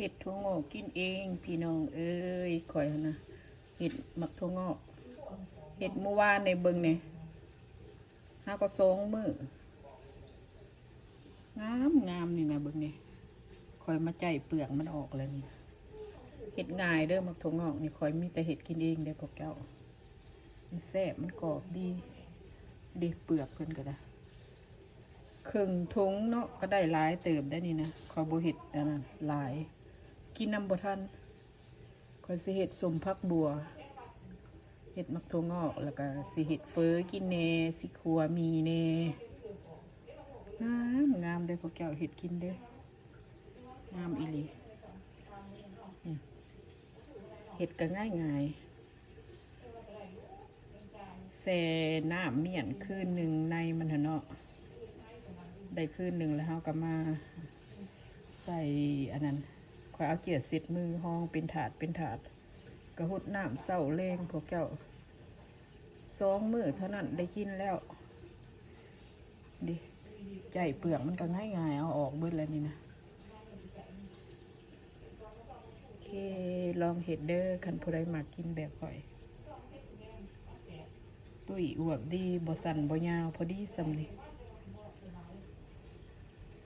ເຮັດຖົ່ວງອກກິນເອງພີ່ນ້ອງເອີຍ. ຂ້ອຍຫັ້ນນະ ເຮັດໝາກຖົ່ວງອກ ເຮັດມື້ວານນີ້ ເບິ່ງແດ່ ຫາກໍສອງມື້. ງາມໆ ນີ້ນະ ເບິ່ງນີ້. ຂ້ອຍມາໄຈເປືອກມັນອອກແລ້ວນີ້. ເຮັດງ່າຍເດີ ໝາກຖົ່ວງອກນີ້ ຂ້ອຍມີແຕ່ເຮັດກິນເອງເດ້ພວກເຈົ້າ. ມັນແຊບ ມັນກອບດີເດ້. ເປືອກເພິ່ນກໍໄດ້ ເຄິ່ງຖົງເນາະ ກໍໄດ້ຫຼາຍເຕີບໄດ໋ນີ້ນະ. ຂ້ອຍບໍ່ເຮັດອັນນັ້ນຫຼາຍ ກິນນຳບໍ່ທັນ. ຂ້ອຍຊິເຮັດສົ້ມຜັກບົ່ວ ເຮັດໝາກຖົ່ວງອກ ແລ້ວກໍຊິເຮັດເຝີກິນແດ່ ຊິຂົ້ວໝີ່ແດ່. ງາມໆ ເດີພວກເຈົ້າ ເຮັດກິນເດີ ງາມອີ່ຫຼີ. ອືມ ເຮັດກໍງ່າຍໆ ແຊ່ນ້ຳມ້ຽນຄືນໜຶ່ງໃນມັນຫັ້ນເນາະ. ໄດ້ຄືນໜຶ່ງແລ້ວ ເຮົາກໍມາໃສ່ອັນນັ້ນ. ຂ້ອຍເອົາເຈ້ຍເຊັດມື ຮອງເປັນຖາດເປັນຖາດ ກໍຫົດນ້ຳເຊົ້າແລງພວກເຈົ້າ. ສອງມື້ເທົ່ານັ້ນໄດ້ກິນແລ້ວເດ້. ໄຈເປືອກມັນກໍງ່າຍໆ ເອົາອອກເບິດແລ້ວນີ້ນະ. ໂອເຄ ລອງເຮັດເດີ ຄັນຜູ້ໃດມັກກິນແບບຂ້ອຍ. ຕຸ້ຍອວບດີ ບໍ່ສັ້ນບໍ່ຍາວ ພໍດີສ່ຳນີ້.